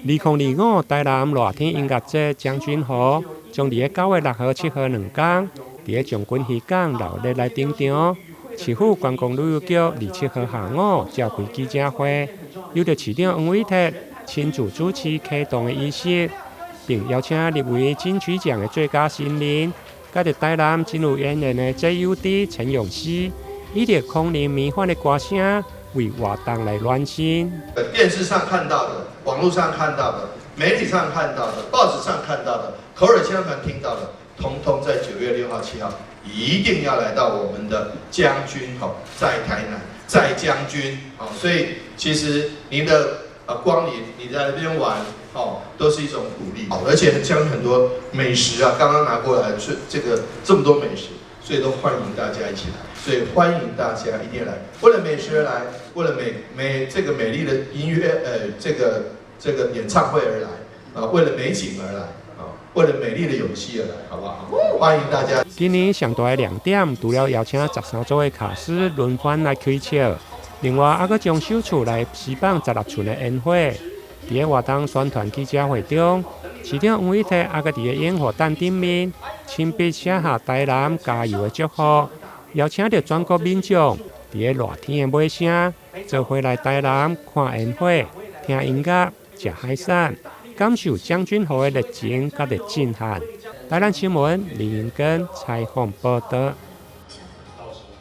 2025台南熱天音樂節將軍湖將佇個9月6號、7號2工，佇个將軍漁港鬧熱來登場。市府觀光旅遊局27號下午召開記者會，由著市長黃偉哲親自主持啟動的儀式，並邀請入圍金曲獎的最佳新人，佮著台南真有淵源的 J.U.D 陳詠希，以及空靈迷幻的歌聲為活動來暖身。電視上看到的、網絡上看到的、媒體上看到的、報紙上看到的、口耳相傳聽到的，通通在9月6號、7號一定要來到我們的將軍吼，在台南，在將軍，哦，所以其實您的光臨，你在那邊玩，哦，都是一種鼓勵，而且將很多美食啊，剛剛拿過來是這個這麼多美食，所以都歡迎大家一起來，所以歡迎大家一定來，為了美食而來，為了美美這個美麗的音樂，這個演唱會而來，啊，為了美景而來，啊，為了美麗的永熙而來，好不好？歡迎大家。今年上大的亮點，除了邀請13組的卡司輪番來開笑，另外猶閣將首次來施放16寸的煙火。佇个活動宣傳記者會中，市長黃偉哲猶閣佇个煙火彈頂面親筆寫下台南加油的祝福，邀請著全國民眾佇个熱天的尾聲，做伙來台南看煙火、聽音樂、食海產，感受將軍湖的熱情佮著震撼。台南新聞林英根採訪報導。